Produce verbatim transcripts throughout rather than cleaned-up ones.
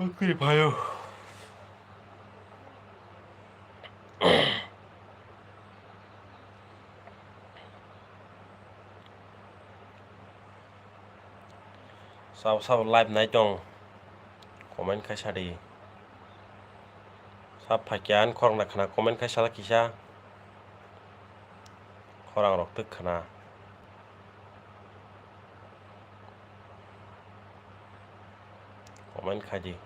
Kiri phaio. Sabo sabo live nai tong, comment khai sadi. Sab phaikya ani khorang da khna, comment khai sala kisa. Khorang rok twk khna. Comment khai di.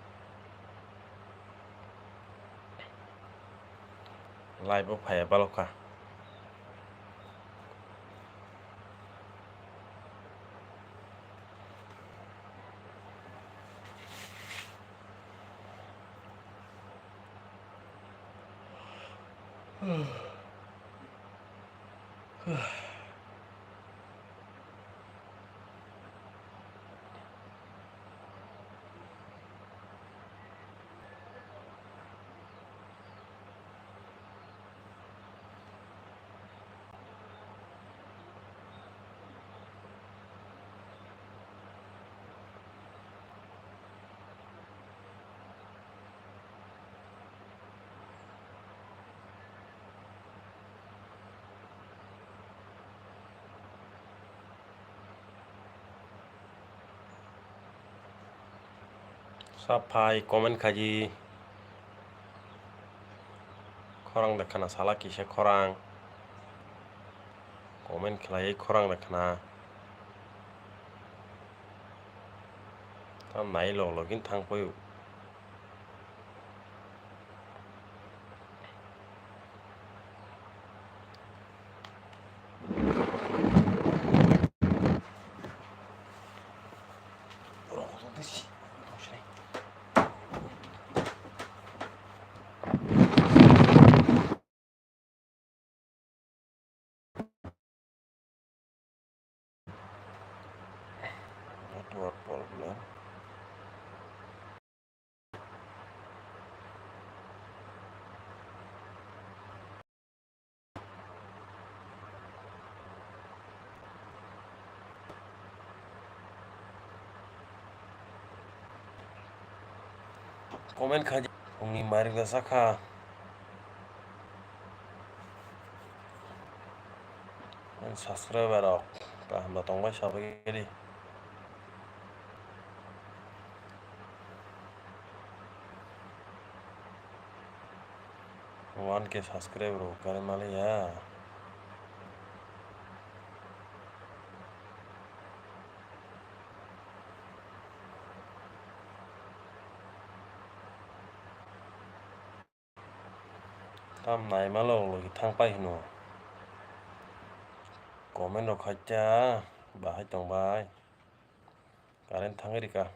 Live o phaiya balokha. Saphai comment khaji. Khorang de khna sala kisa khorang. Comment khlaiwi khorang de khna. Tam nai log login thang poi. Network problem. Comment khaidi, phungni mairok da sakha. Subscriber rok kaham da tongbai sabai di. One K subscriber rok kare maliya. Tam naima log logi thang pai hino. Comment rok khaikya bahai tong bai. Current thangwi rika.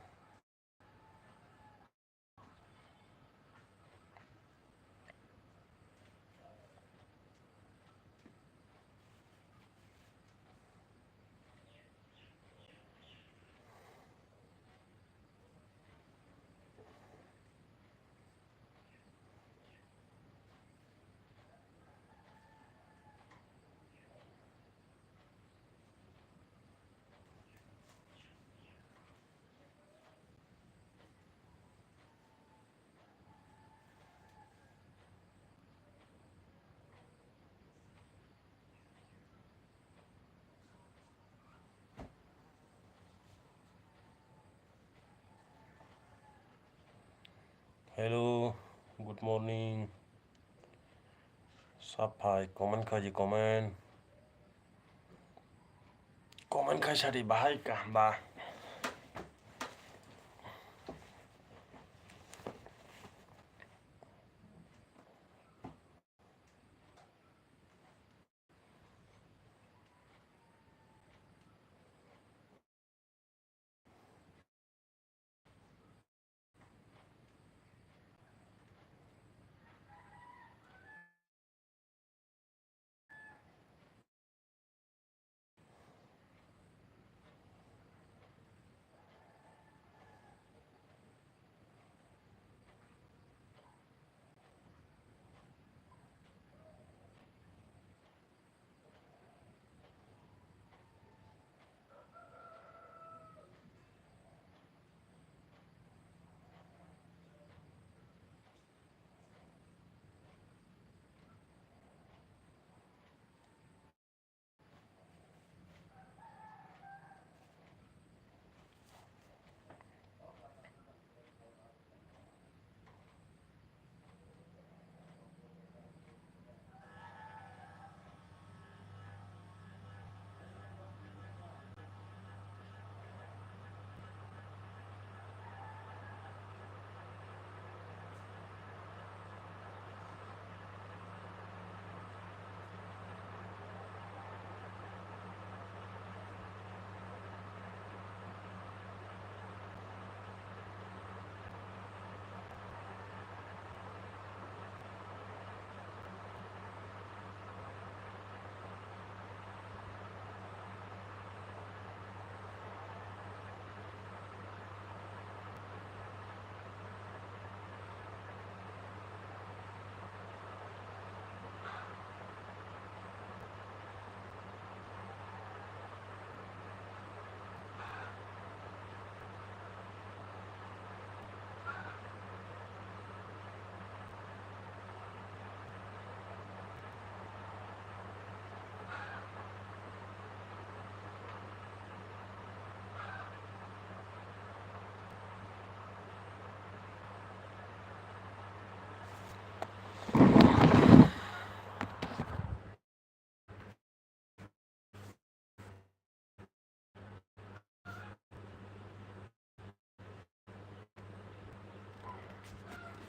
Hello, good morning. Saphai comment khaji comment. Comment khai sadi bahai kaham ba.